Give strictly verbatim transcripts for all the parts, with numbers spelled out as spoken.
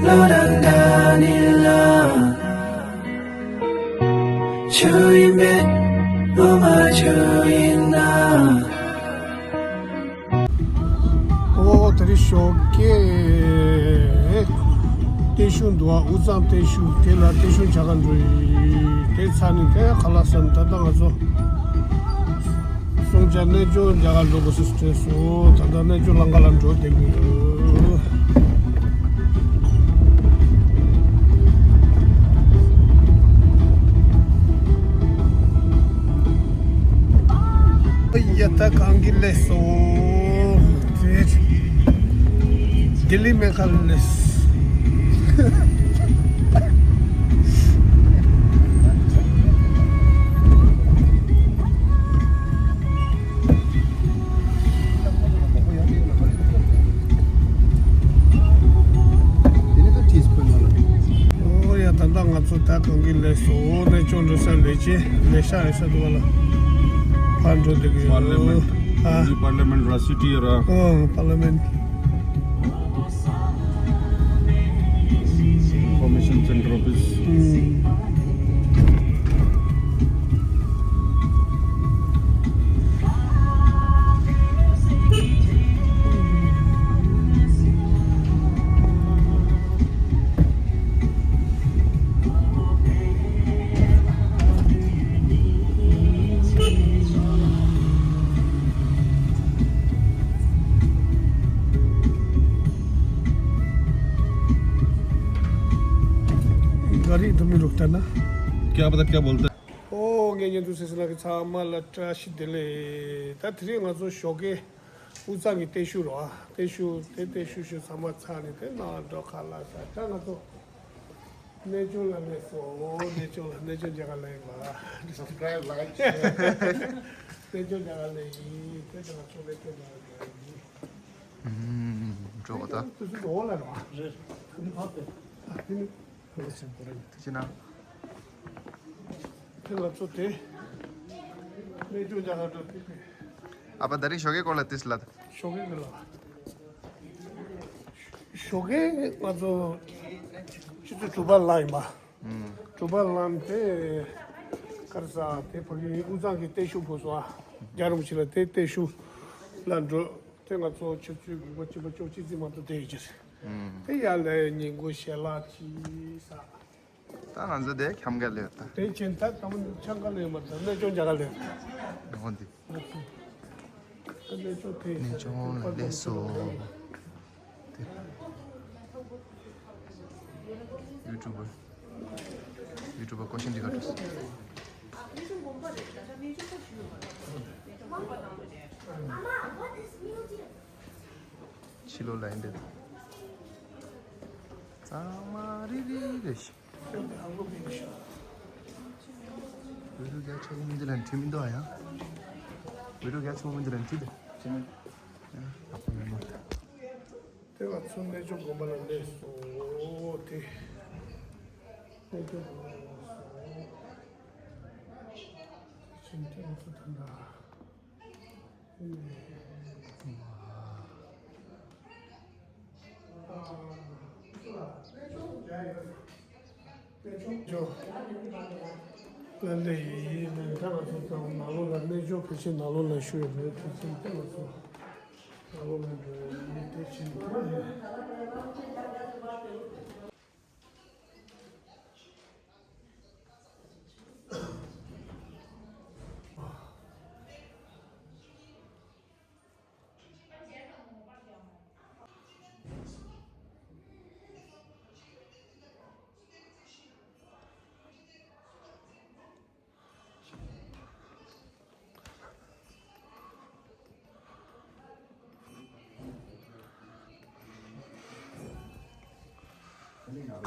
བློ་རང་འདྲ་ནི་ལ། ཆུ་ཡིན་མེད་བློ་མ་ཆུ་ཡིན་ན། ཨོ་དེ་རིང་ཞོགས་ཀས་ཏེ་ཤུ་འདུག་ཨ། དབུས་གཙང་ཏེ་ཤུ་དེ་ལ་ཏེ་ཤུ་བྱ་ག་འགྲོ་ཡི། དེ་ཚར་ནས་དེ་ཁ་ལག་ཟ་ནས་ད་ལྟ་ང་ཚོ་སུང་ཅ་གནས་མཆོག་མཇལ་ག་འགྲོ་དགོས་ཟེར་སྤྲད་སོང་། ད་ལྟ་གནས་མཆོག་ལམ་ཁ་ལ་འགྲོ་བསྡད་ཀྱི་ཡོད། ཡ་ད་གང་གི་ལས་སོ། ལྡི་ལི་མེ་ཁ་ལས། ཨོ་ཡ། ད་ལྟ་ང་ཚོ་ད་གང་གི་ལས་སོ། ནས་ཅོ་འགྲོ་ས་ལས་ཅི་ལས་ཤ་ཡོད་ས་འདུག་ལ། ཕར་འགྲོ་བསྡད་ཀྱི་ཡོད། Parliament. ཨ། Parliament ར་city ར། ཨོ་Parliament. Information Center office. गाड़ी तो नहीं रुकता ना। क्या पता क्या बोलता है। ཨོ་ངས་ཉན་དུ་སེ་སེ་ལ་གི་ཚང་མ་ལ་བཀྲ་ཤིས་བདེ་ལེགས། ད་དེ་རིང་ང་ཚོ་ཞོགས་ཀས་དབུས་གཙང་གི་ཏེ་ཤུ་རོ་ཨ། ཏེ་ཤུ་དེ་ཏེ་ཤུ་ཤུ་ཚང་མ་ཚར་ནས་དེ་ནང་འགྲོ་ཁ་ལག་ཟ། ད་ང་ཚོ་གནས་མཆོག་ལ་སླེབས་སོང་། གནས་མཆོག་ལ། གནས་མཆོག་མཇལ་ག་སླེབས་ཡིན་པ། Subscribe, like, share. གནས་མཆོག་མཇལ་ག་སླེབས་ཡིན། དེ་ད་ང་ཚོ་གནས་མཆོག་མཇལ་ག་སླེབས་ཡིན། ཨུམ། འགྲོ་བ་ད། དེ་ཚོ་འོག་ལ་རེད་བ། རེད། དེ་ནི་ཕར་ཕེབས། ཨ། དེ་ནི། དེ་ཕྱི་ན། དེ་ང་ཚོ་དེ་གནས་མཆོག་མཇལ་ག་འགྲོ་དེ་ཕེབས། ཨ་ཕ་ད་རིང་ཞོགས་ཀའི་སྐོར་ལ་ཏིས་ལ། ཞོགས་ཀའི་སྐོར་ལ། ཞོགས་ཀའི་ང་ཚོ་ཆུ་ཚོད་དྲུག་པ་ལ་ཡིན་པ། ཨུམ། དྲུག་པ་ལ་དེ་གར་ས་དེ་ཕ་གི་དབུས་གཙང་གི་ཏེ་ཤུ་ཕོ་སོ་ཨ། རྒྱལ་རོང་ཆེ་ལ་དེ་ཏེ་ཤུ་ལ་འགྲོ། དེ་ང་ཚོ་ཆུ་ཚོད་དགུ་པ་བཅུ་པ་བཅུ་གཅིག་ཙམ་མ་གཏོགས་དེ་ཡོད་ཀྱི་རེད། ཨུམ། དེ་ཡར་ལ་ཉིན་གུང་ཞལ་ལག་ཅིག་ཟ། ད་ང་ཚོ་དེ་འཁྱམ་ག་ལེ་ད། དེ་ཕྱིན་ད་ད་འཁྱམ་ག་ལེ་མ་ད་གནས་མཆོག་མཇལ་ག་ལེ། འོ་འདི། གནས་མཆོག་དེ། གནས་མཆོག་ལ་སླེབས་སོ། དེ། ཡུ་ཊུབ་པར། ཡུ་ཊུབ་པར་ཀོ་ཤན་འདི་ག་འགྲོ། ཕྱི་ལོགས་ལ་ཡིན་འདི། གཙང་མ་རི་རི་རེད་ཤག་བི་ཌིའོ་རྒྱ་ཆེ་བོ་མི་འདི་ལ་འཁྲིད་མི་འདུག་ཨ་ཡང་། བི་ཌིའོ་རྒྱ་ཆེ་བོ་མི་འདི་ལ་འཁྲིད་དེ། དེ་ལ་ཚུར་གནས་མཆོག་དགོན་པ་ལ་སླེབས་སོང་། དེ་གནས་མཆོག་དགོན་པ་ལ་སླེབས་སོང་། ཕྱིན་ཐེངས་སུ་ད་ལྟ། ལ་ལས་ཡིན་ལས་ད་ང་ཚོ་ཚང་ནང་ལོགས་ལ་གནས་མཆོག་ཕལ་ཆེར་ནང་ལོགས་ལ་ཞུ་ཡོད་རེད། དེ་ཚོ་ལྟ་ང་ཚོ་ནང་ལོགས་ལ་འགྲོ་ཡིན་དེ་ཕྱིན་ཐུབ་རེད།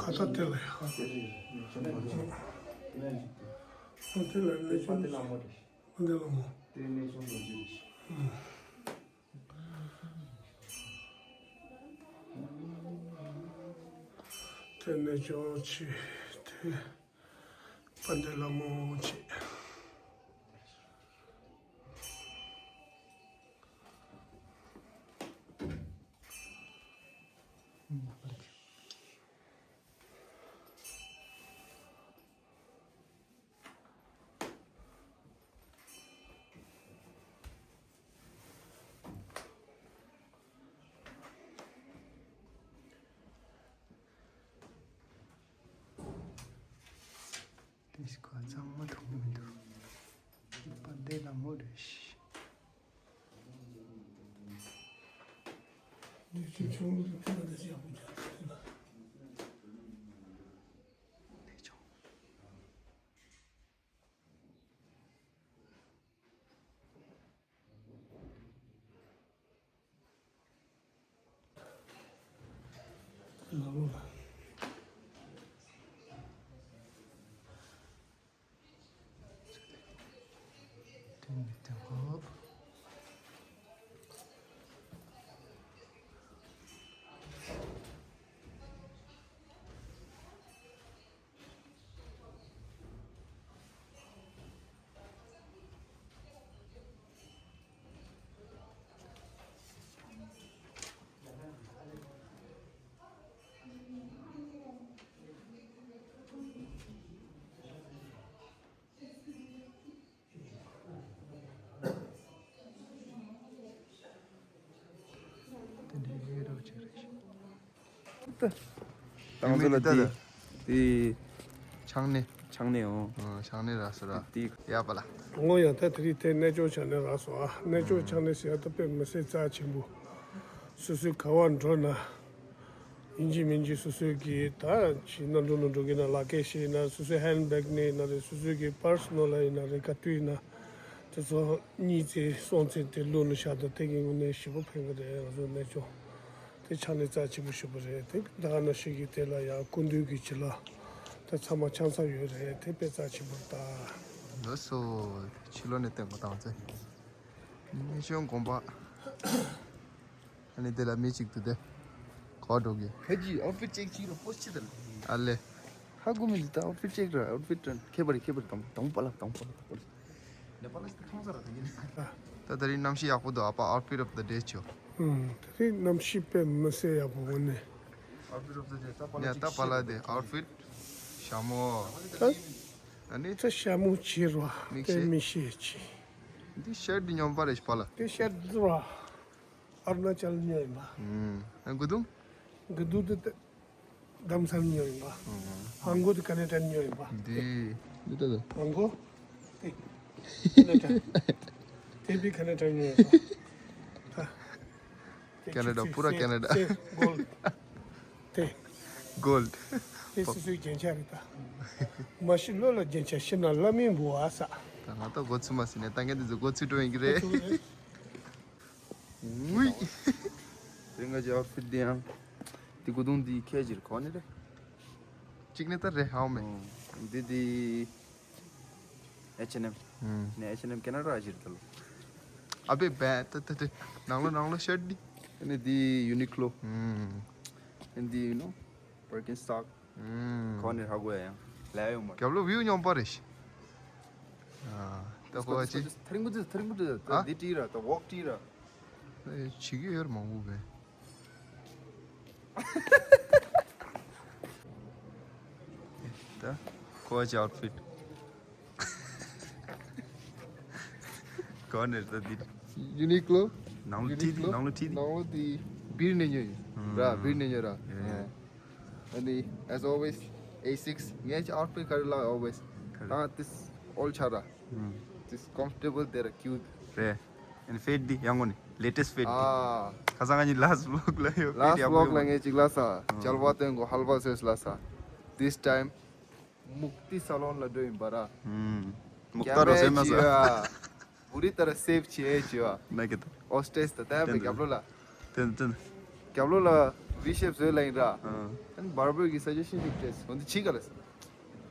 ཁ་ཏ་དེ་ལ་ཡ། ཁ་ཏ་དེ་ལ་ནས་ཆུང་། ཨ་འདི་ལ་མོ། དེ་ནས་ཅོག་ཆེ། དེ་དཔལ་ལྡན་ལྷ་མོ་ཆེ། ཁྱེད་ཆུང་ངུ་ཁྱེད་ལ་འདི་ཡག་པོ་རྒྱག་ཐུབ་ན། ལགས་ལགས། དེ་ནི་དེ་ཧོ། ཏང་ཙུ་ལ་དེ་དེ་ཆང་ནི་ཆང་ནི་འོ། ཨ། ཆང་ནི་རག་སོང་ར། དེ་ཡག་པ་ལ། ངོ་ཡང་ད་དེ་རིང་དེ་གནས་མཆོག་ཆང་ནི་རག་སོང་ཨ། གནས་མཆོག་ཆང་ནི་ཟེར་ཡ་ད་དཔེ་མི་སྲིད་རྩ་ཆེན་པོ། སོ་སོའི་ག་བ་འགྲོ་ན། ཡིན་གཅིག་མིན་གཅིག་སོ་སོའི་གི་ད་ཕྱི་ན་འགྲོ་ན་འགྲོ་གི་ན་ལག་སྐྱེས་ཤིག་ཡིན་ན་སོ་སོའི་ཧེན་བྷེག་ནས་ཡིན་ན་རེད། སོ་སོའི་གི་པར་སི་ནལ་ལ་ཡིན་ན་རེད། ག་དུས་ཡིན་ན་དེ་ཚོ་གཉིས་ཚེ་སོང་ཚེ་དེ་བླུགས་ནས་བཞག་ད་དེ་གི་ངོས་ནས་ཞེ་པོ་ཕན་གི་རེད། ང་ཚོ་གནས་མཆོག་དེ་ཆགས་ནས་རྩ་ཆེན་པོ་ཞེ་པོ་རེད། དེ་ད་ག་ནང་བཞིན་གི་དེ་ལ་ཡང་སྐུ་མདུན་གི་བྱིན་རླབས་ད་ཚང་མ་ཆང་ས་ཡོད་རེད། དེ་དཔེ་རྩ་ཆེན་པོ་རེད་ད། ལགས་སོ། ཕྱི་ལོགས་ནས་བསྟན་པ་དང་ཚེ་གནས་མཆོག་དགོན་པ། ཨ་ནི་དེ་ལ་མི་གཅིག་འདུག་སྟེ། ག་པར་འགྲོ་གི། ཁ་ཅིག་ཨའུ་ཊི་ཕིཊ་ཅེག་བྱེད་རོགས་པོ་ཅི་དང་། ཨ་ལེ། ཧ་གོ་མི་འདུག་ད་ཨའུ་ཊི་ཕིཊ་ཅེག་ར་ཨའུ་ཊི་ཕིཊ་ཁྱད་པར་ཁྱད་པར་དང་དང་པོ་ལ་དང་པོ་ལ་དང་པོ་ལ། ནེ་པ་ལ་ཁོང་ས་ར་དང་ཡིན། ད་དེ་རིང་གནམ་གཤིས་ཡག་པོ་འདུག་ཨ་ཕ་ཨའུ་ཊི་ཕིཊ་ཨོཕ་ཛ་ཌེ་ཆོ། ཨུམ། དེ་རིང་གནམ་གཤིས་དཔེ་མི་སྲིད་ཡག་པོ་འོ་ནི། ཨའུ་ཊི་ཕིཊ་ཨོཕ་ཛ་ཌེ་ད་པ་ལ་ཡ་ད་པ་ལ་དེ་ཨའུ་ཊི་ཕིཊ་ཤ་མོ། ད་ཨ་ནི་ད་ཤ་མོ་བྱེད་རོགས་མིག་དེ་ཤེལ། མིག་ཤེལ་བྱེད། འདི་ཤར་འདི་སྙོམས་པ་རེད་པ་ལ། འདི་ཤར་འདི་ར། ཨ་རུ་ན་ཅལ་ཉོས་ཡིན་པ། ཨུམ། ཨ་དགུ་དུང་། དགུ་དུང་དེ་རྡ་རམ་ས་ལ་ཉོས་ཡིན་པ། ཨུམ། ཧང་གོ་དེ་ཀ་ན་ཌ་ཉོས་ཡིན་པ། འདི། འདི་ལྟ་དང་། ཧང་གོ། དེ། ཀ་ན་ཌ། དེ་བི་ཀ་ན་ཌ་ཉོས་ཡིན་པ། ད། དེ་ཀ་ན་ཌ་ཆུ་ཚོད་པུ་ར་ཀ་ན་ཌ། དེ་གོལ་ཌ། དེ། གོལ་ཌ། དེ་སོ་སོའི་རྒྱན་ཆ་རེད་ད། མ་གཞི་བློ་ལ་རྒྱན་ཆ་ཤི་ན་བླ་མའི་འབུལ་བ་ས། ད་ང་ད་གོ་ཚུལ་མ་ཟིན་ནས་ད་ངས་འདི་ཚོ་གོ་ཚུལ་འགྲོ་ཡིན་གི་རེད། གོ་ཚུལ་རེད། ཝི། དེ་ང་ཅི་ཨའུ་ཊི་ཕིཊ་འདི་ཡང་། དེ་གུ་དུང་འདི་ཁྱད་ཅིག་གོ་ནི་རེད། གཅིག་ནི་ད་རེད་ཧའོ་མེ། འདི་འདི། ཨེཆ་ཨེན་ཨེམ། ནས་ཨེཆ་ཨེན་ཨེམ་ཀ་ན་ཌ་ཨ་ཞིར་ད་ལོ། ཨ་བེ་བེ་ད་ད་ད་ནང་ལོ་ནང་ལོ་ཤར་འདི། ཨ་ནི་འདི་ཡུ་ནི་ཀློ། ཨ་ནི་འདི་ཡུ་ནོ། བར་ཀིན་སི་ཊོག་ཁོ་ནི་ཧ་གོ་ཡ་ཡང་ལ་ཡོང་མ། རྒྱབ་ལོ་བིའུ་སྙོམས་པ་རེད། ཨ་ད་ཁོ་ཨ་ཅི། ཐ་རིང་པོ་ཅི་ཐ་རིང་པོ་ཅི་ཨ། འདི་བྲིས་ར་ད་ཝོག་བྲིས་ར། ཨེ་བྱེད་ཀྱི་ཡོད་རེད་མང་པོ་བས། ད་ཁོ་ཨ་ཅི་ཨའུ་ཊི་ཕིཊ། གོ་ནས་ད་འདི། ཡུ་ནི་ཀློ། ནང་ལོ་ཡུ་ནི་ཁྲིད་ཀློ། ནང་ལོ་ཁྲིད། ནང་ལོ་དེ་བིར་ནས་ཉོས་ཡིན། ར་བིར་ནས་ཉོས་ར། ཨ་ནི་as always A six ངས་ཨའུ་ཊི་ཕིཊ་ག་རེ་ལ་always ད་this all ཆ་ར། This comfortable there cute རེད། ཨ་ནི་ཕེཌ་འདི་ཡང་ངོ་ནི་ལེ་ཊེ་སི་ཕེཌ་འདི། ཨ། ཁ་སང་ང་གཉིས་last vlog ལ་ཡོད་last vlog ལ་ངས་ཅིག་ལ་ས་ཇལ་བ་སྟོན་གོ་ཧལ་བ་སོས་ལ་ས། This time མུག་ཏི་སཱ་ལོན་ལ་འགྲོ་ཡིན་པ་ར། ཧུམ། མུག་ཏ་རོ་སེ་མ་ས། བུ་རི་ཏ་ར་སེབ་བྱེད་ཅེས་བ། ན་གི་ཏ། ཨོ་སྟྲེས་ཏ་ཏ་བེ་རྒྱབ་ལོ་ལ། ཏན་ཏན། རྒྱབ་ལོ་ལ་བི་ཤེབ་བཟོས་ལ་ཡིན་ར། ཨ་ནི་བར་བར་གི་སཱ་ཇེ་ཤན་ཅིག་སྤྲད་སོང་འདི་ཕྱི་ག་ལ་སོང་།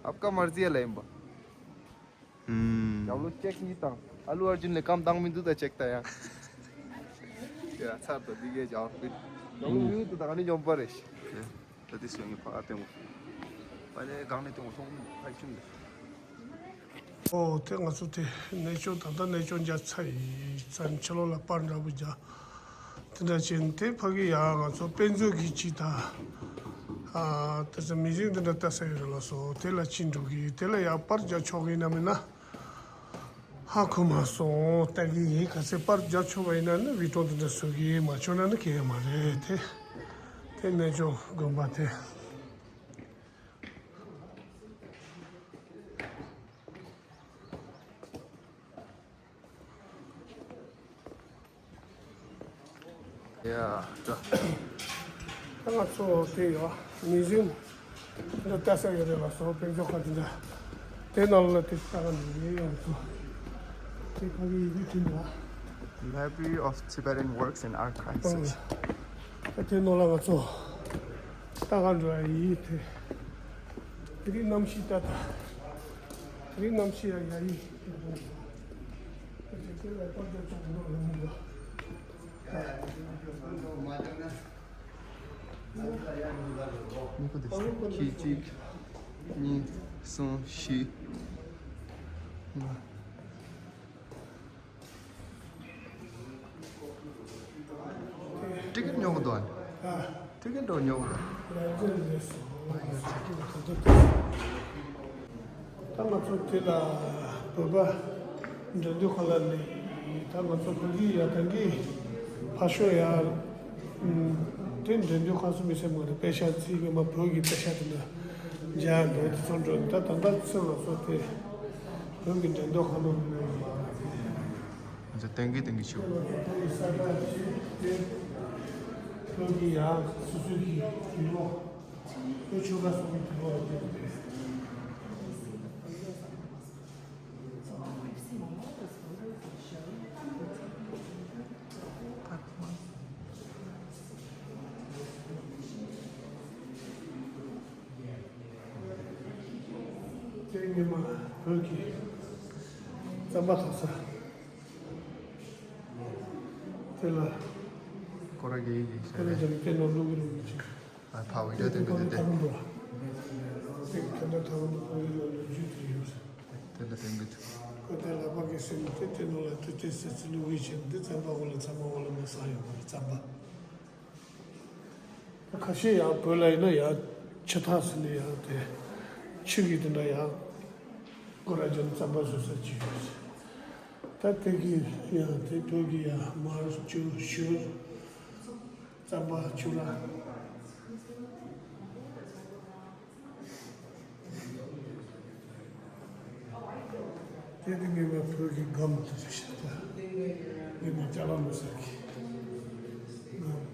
ཨབ་ཀ་མར་ཛི་ཡ་ལ་ཡིན་པ། ཧུམ། རྒྱབ་ལོ་ཅེག་གཉིས་དང་ཨ་ལུ་ཨར་ཇུན་ལ་ཀམ་བཏང་མི་འདུག་ད་ཅེག་ད་ཡང་། ཡ་ཚར་ད་འདི་གའི་ཇ་ཨོ་ཕིཊ། རྒྱབ་ལོ་ཡུལ་དུ་ད་ག་ནི་ཉོམ་པ་རེད། ད་དེ་སོང་ངས་ཕར་སྟོན་གོ། པ་ནས་སྒང་ནས་སྟོན་གོ་སོང་ཕར་ཁྱིམ་ལ། ཨོ་དེ་ང་ཚོ་དེ་གནས་མཆོག་ད་ལྟ་གནས་མཆོག་མཇལ་ཚར་ཡིན་ཙང་ཕྱི་ལོགས་ལ་པར་འདྲ་པོ་རྒྱག་དེ་འདྲ་བྱས་ནས་དེ་ཕ་གི་ཡ་ང་ཚོ་དཔེ་མཛོད་ཀྱི་ཅིག་ད་ཨ་དེ་ཚོ་མི་རིགས་འདི་འདྲ་ལྟ་ས་ཡོད་རེད་ལགས་སོ། དེ་ལ་ཕྱིན་འགྲོ་གི་དེ་ལ་ཡ་པར་རྒྱག་ཆོག་གི་ཡིན་ན་མིན་ན། ཧ་གོ་མ་སོང་། ལྟ་གི་ཡིན། ག་ཚད་པར་རྒྱག་ཆོག་པ་ཡིན་ན་ནི་བི་ཏོ་དེ་འདྲ་བཟོ་གི་ཡིན། མ་ཆོག་ན་ནི་གལ་ཡོད་མ་རེད་དེ། དེ་གནས་མཆོག་དགོན་པ་དེ། ཡ་ད། ད་ང་ཚོ་དེ་ཡོད། མི་ཟིན་འདི་ལྟ་ས་ཡོད་རེད་ལ་སོ། དཔེ་མཛོད་ཁང་དེ་འདྲ། དེ་ནང་ལ་དེ་ལྟ་ག་འགྲོ་གི་ཡོད་འདུག་དེ་ཕ་གི་ཡི་གེ་བྲིས་འདུག Library of Tibetan Works and Archives. ད་དེ་ནང་ལ་ང་ཚོ་ལྟ་ག་འགྲོ་ཡ་ཡིན། དེ་དེ་རིང་གནམ་གཤིས་ལྟ་ད། དེ་རིང་གནམ་གཤིས་ཡ་ཡ་ཡིན། དེ་ལ་ལྟ་རྒྱ་ཆོག་འགྲོ་ཡོང་གི་འདུག་ཁྱི་གཅིག་གཉིས། གསུམ། བཞི། ལྔ། ཊི་ཀེ་ཊི་ཉོ་གི་འདུག་ཨ། ཊི་ཀེ་ཊི་འགྲོ་ཉོ་གི་འདུག་ད་ང་ཚོ་དེ་ལ་བོད་པ་འགྲེམས་སྟོན་ཁང་ལ་ནི་ད་ང་ཚོ་བོད་ཀྱི་ཡ་ད་གི་ཕར་ཤོག་ཡ། དེ་འགྲེམས་སྟོན་ཁང་སུ་མི་སེམས་ངོ་རེ་པེ་ཤ་ཚིག་གི་མ་བོད་ཀྱི་པེ་ཤ་དེ་འདྲ་མཇལ་འགྲོ་དེ་ཚོ་འགྲོ་ད་ད་ལྟ་ཚོད་ལ་ཚོད་དེ་བོད་ཀྱི་འགྲེམས་སྟོན་ཁང་ནང་ནས་ཡིན་པ། ཏན་གི་ཏན་གི་ཆུ། བོད་ཀྱི་ཡ་སུ་སུ་གི་དུས་ལོ། བོད་ཆོལ་ཁ་གསུམ་གྱི་དུས་ལོ་བརྒྱད་དེ། དེ་ཉི་མ་བོད་ཀྱི་རྩམ་པ་འཐག་ས། དེ་ལ་ཀོ་ར་གི་ཡིག་ཀོ་ར་གི་ཡིག་དེ་ནང་བླུག་གི་རུང་གི་ཅིག་ཨ་ཕ་བི་ཌིའོ་དེ་ཚོ་དེ་ཚོ་ཐག་རིང་པོ་ར། དེ་ག་འདྲ་ཐག་རིང་པོ་ཁོ་ཡི་ནང་ལ་རྒྱུད་དེ་ཡོད་རེད། དེ་ལ་དེང་གི་ཁོ་དེ་ལ་ཕ་གི་སེམས་དེ་དེ་ནང་ལ་དུས་དེ་སེ་སི་བླུག་གི་བྱས་འདི་རྩམ་པ་འོ་ལ་རྩམ་པ་འོ་ལ་མ་ཟ་ཡོང་བ་རེད་རྩམ་པ། ཁ་ཤས་ཡང་བོད་ལ་ཡིན་ན་ཡང་ཆུ་ཐག་ཟིན་ནས་ཡང་དེ་ཆུ་གི་དེ་འདྲ་ཡང་ཀོ་ར་ཅན་རྩམ་པ་བཟོ་ས་ཅིག་ཡོད། ད་དེ་གི་ཡང་དེ་བོད་ཀྱི་ཡང་མར་ཆུ་ཞུར་རྩམ་པ་ཆུ་ར། དེ་དེ་ངེས་པ་བོད་ཀྱི་སྒམ་དེ་རེད་ཤག་ད་ངེས་པ་ཅ་ལག་མི་ཟེར་གི་སྒམ།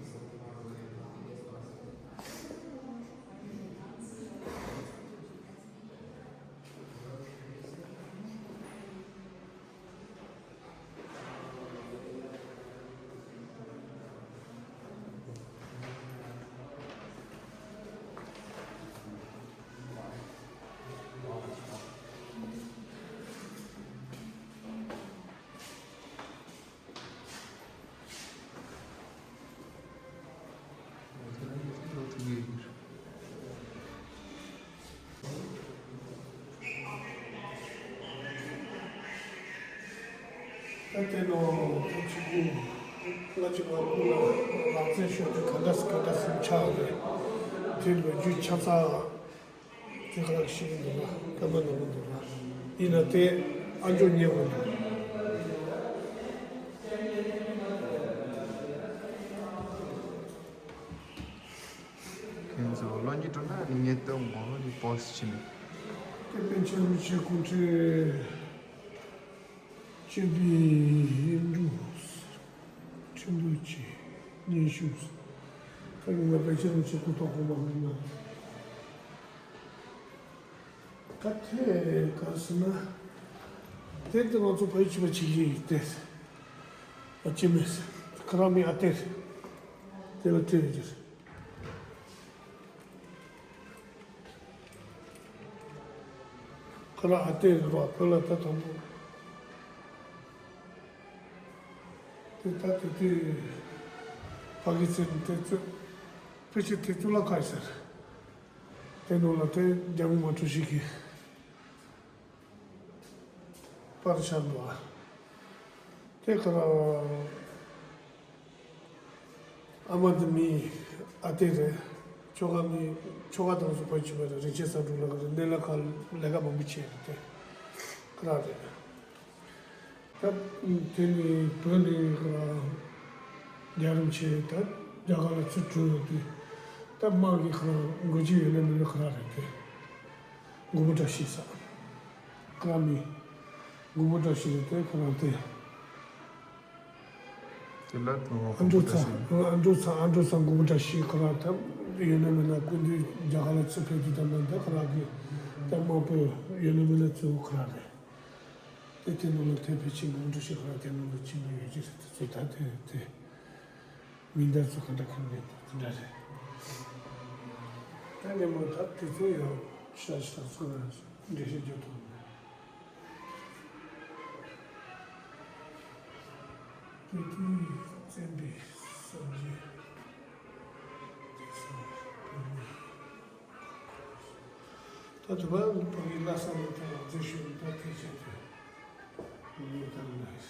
ད་དེ་ནང་ད་ཕྱི་གུ་ལྔ་བཅུ་ང་དགུ་ལ་རང་བཙན་ཤོར་དུས་ག་འདྲ་སེ་ག་འདྲ་སེ་ཆགས་རེད། དེ་ལོ་རྒྱུས་ཆ་ཚང་དེ་ག་རང་ཤེས་ཀྱི་འདུག་ན་སྐར་མ་ནང་ལ་འདུག་ན་ཡིན་ན་དེ་ཨ་མཆོག་ཉན་དགོས་འདུག་ཁྱེད་ཚོ་ལོ་གཉིས་སྤྲོ་ན་ནི་ངས་ལྟོས་ངོ་ལོ་ནི་པོ་སི་ཊི་བྱས་ནས། དེ་པཎ་ཆེན་རིན་པོ་ཆེ་སྐུ་ཕྲེང་བཅུ་པའི་ཡིག་འབྲུ་ཁྲི་འདུལ་གྱི་སྙན་ཞུ། ཁ་ཉིན་ལ་པཎ་ཆེན་རིན་པོ་ཆེ་སྐུ་ཐོག་གོང་མ་ངོ་མ། ད་དེ་ག་ཟེར་ན། དེ་དེ་ང་ཚོ་ཕ་ཡུལ་གཅིག་པ་བྱེད་ཀྱི་ཡིན་ཏེ། ཨ་ཅེ་མེད། ཁ་ར་མི་ཨ་ཏེར། དེ་ལ་སྤྲད་ཡོད་ཀྱི་རེད། ཁོ་རང་ཨ་ཏེ་རེད་རོགས་བོད་ལ་ད་དང་པོ། དེ་ད་དེ་དུས་ཕ་གི་ཚེ་དེ་ཚོ་ཕལ་ཆེར་དེ་གཙུག་ལག་ཁང་ཟེར། དེ་ནང་ལ་དེ་རྒྱ་མི་མ་གྲོས་ཞིག་གིས་པར་ཤར་འདུག་ཨ། དེ་ཁོ་རང་ཨ་མ་དེ་མི་ཨ་ཏེ་རེད། ཁྱོ་ག་མི་ཁྱོ་ག་དང་སུ་ཕ་ཆུ་བ་རེད། རིན་ཆེན་བསམ་འགྲུབ་ལགས་རེད། གནས་ལ་ཁ་ལས་ཀ་མང་པོ་བྱས་རེད། དེ་ཁོ་རང་རེད། ད་དེ་ནི་བོད་ནས་ཁོ་རང་རྒྱ་རིམ་ཆེ་ད་རྒྱ་གར་ལ་ཚུར་བྲོས་ཡོང་དུས་ད་དམག་གིས་ཁོ་རང་འགོ་ཁྲིད་ཡོད་ན་མེད་ན་ཁོ་རང་རེད་དེ། མགོན་པོ་བཀྲ་ཤིས་ཟེར། ཁོ་རང་མིང་མགོན་པོ་བཀྲ་ཤིས་རེད་དེ་ཁོ་རང་དེ། དེ་ལ་དུང་བ་ཨ་འབྲུག་ཚང་ཨ་འབྲུག་ཚང་ཨ་འབྲུག་ཚང་མགོན་པོ་བཀྲ་ཤིས་ཁོ་རང་ད་ ཡོད་ན་མེད་ན་སྐུ་མདུན་རྒྱ་གར་ལ་ཚུར་ཕེབས་དུས་ད་མ་ད་ཁ་རག་གི་ད་དམག་དཔོན་ཡོད་ན་མེད་ན་གཙོ་བོ་ཁ་རག་རེད། དེ་དེ་ནང་ལ་དེ་ཕལ་ཆེར་མང་འགྲོ་ཞིག་ཁ་རག་དེ་ནང་ལ་ཕྱིན་པ་ཡོད་ཀྱི་རེད། དེ་ཚོ་ད་དེ་དེ་མིང་བརྡ་ཚོ་ག་འདྲ་ཁུར་ནས་དེ་འདྲ་རེད། ད་ངས་མོ་ད་དེ་ཚོ་ཡང་ཤ་ཤ་ཚོ་ལ་འགྲེལ་བཤད་རྒྱག་ཐུབ་མེད། དེ་དུས་བཙན་པོའི་སངས་རྒྱས་དེ་སངས་རྒྱས། ད་དུ་བ་བོད་ཀྱི་བླ་གསང་བའི་ཐོག་ལ་མཛད་ཞུ་ད་ཐེག་ཆེན་དུ་ངོ་བོ་དང་ལས།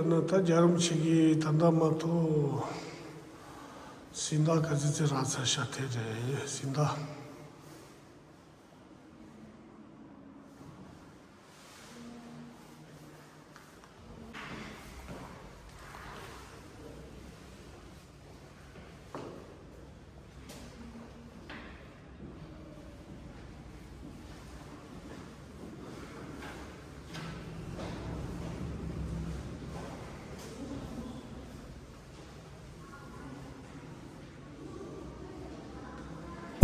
ནི་ད་རྒྱལ་རིམ་ཆེ་གི་ད་ལྟ་མ་ཐོ་སིན་ད་ག་ཚི་ཚི་ར་ཚ་ཤ་ཐེ་རེ་སིན་ད།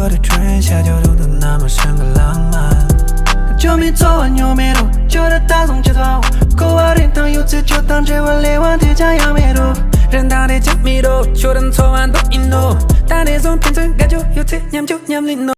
བར་ཁྲོན་ཤ་ཇོ་རུ་དུ་ན་མ་ཧྲན་གི་ལང་མ། ཇོ་མི་ཚོ་བ་ཉོ་མེ་རུ་ཇོ་ར་ད་སོང་ཅི་ཚ་བ་ཀོ་བ་རིན་ཐང་ཡོད་ཚེ་ཇོ་དང་འབྲེལ་བ་ལས་བ་དེ་ཅང་ཡང་མེ་རུ་རིན་ཐང་རེ་ཅག་མི་རུ་ཇོ་ར་ཚོ་བ་འདོག་ཡིན་ནོ། ད་ནས་བཟུང་ཕན་ཚུན་དགའ་ཇོ་ཡོད་ཚེ་མཉམ་ཇོ་མཉམ་ལིན་ནོ།